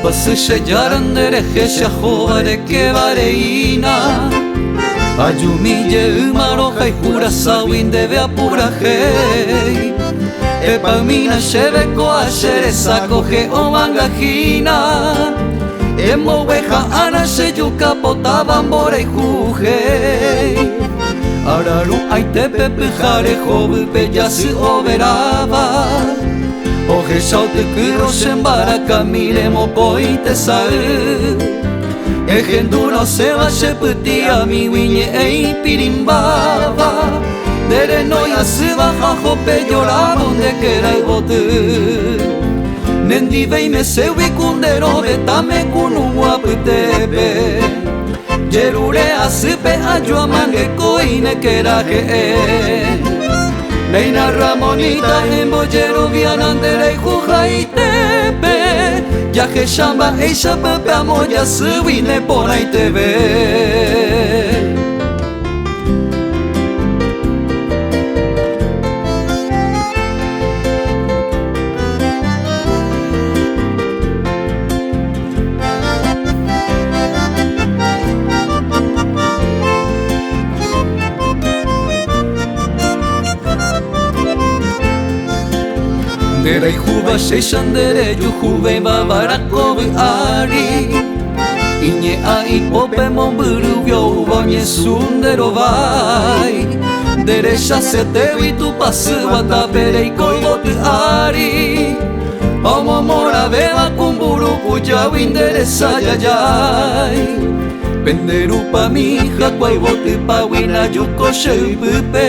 Tupãsy che Jára nde rehe che ahóva rekeva reína. Ajumi jeýma rohayhu raságui ndéve apurahéi. Epáymína chéve ko'a che resa ko je'óvanga hína. Embogueha'ána che juka potáva mborayhu héi. Ára ru'ãitépe pyhare hovýpe jasy overáva. Ohecha otykýrõ che mbarakami remokõi tesay. Ehendúrõ osẽva che pyti'amígui ñe'ẽ ipirĩmbáva. Nde renói asýva ha ohopejorávo nde kerayvoty. Nendive imeségui ku nde rovetãme kunu'ũ apytépe. Jerure asýpe aju amangekói ne kéra je'e. Néina Ramonita embojeroviána nde rayhuhaitépe, jahecha mba'éichapa pe amo jasýgui neporãiteve. Nderayhúva chéicha nderejuhuvéiva vara ko vy'ári. Iñe'ã ipópe mombyryve oúva oñesũ nde rovái. Nderechasetégui Tupãsy guatápe reiko yvoty ári. Ha omomoravéva ku mburukujágui nde resa jajái. Pende rupami jakuayvotypágui najuko che ypýpe.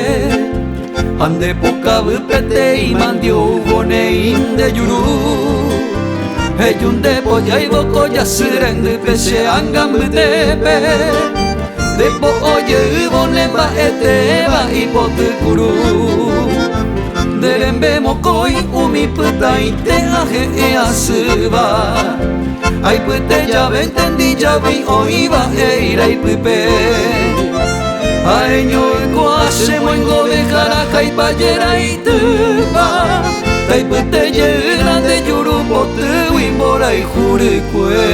Ha nde pukavy peteĩ mandi'oúvo neĩ nde juru. Heju nde pojáivo ko jasy rendýpe che ánga mbytépe. Nde po'o jeývo ne mba'etéva ipoty kuru. Nde rembe mokõi umi pytãite ahe'ẽ asýva. Aipyte javénte ndijavýi oĩva eíra ipype. Ha'eñoikuaa che moingove jaraha ipajera itýva. Taipyte jeýna nde juru potýgui mborayhu rykue.